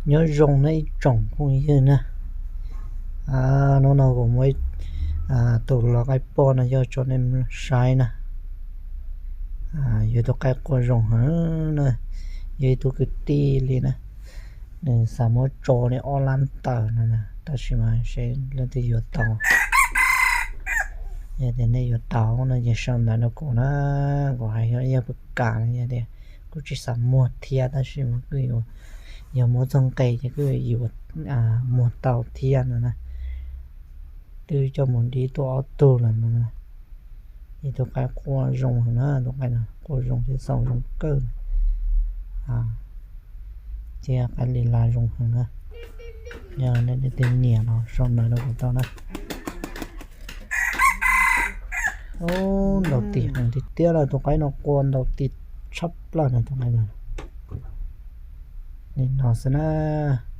Nyob zoo nej ib tsoom phooj ywg na. Hnub no kuv muab tus los qaib poj no yog tso nej saib na. Yog tus qaib quaj zoo heev na, yog ib tug kwv tij li na. Nws xav muab tso li ob lab tawm no na, tab sis mas seb leej twg yuav tau. Yog tias nej yuav tau no ces sau ntawv rau kuv na, kuv hais yog puas kam no. Yog tias kuv tsis xav muag thiab tab sis mas kuj yog muab txog nqe ces kuj yuav muag tau thiab no na. Twb coj mus dib tuaj ob tug lawm no na. Ib tug qaib quaj zoo heev na, tus qaib no quaj zoo thiab xaus zoo kawg. Thiab qaib li laj zoo heev na. Yog nej leej twg nyiam no sau ntawv rau kuv tau na. Ub, ntaus tim heev tiag tiag lawm, tus qaib no quaj ntaus tim tshaj plaws na tus qaib no. Li no xwb na.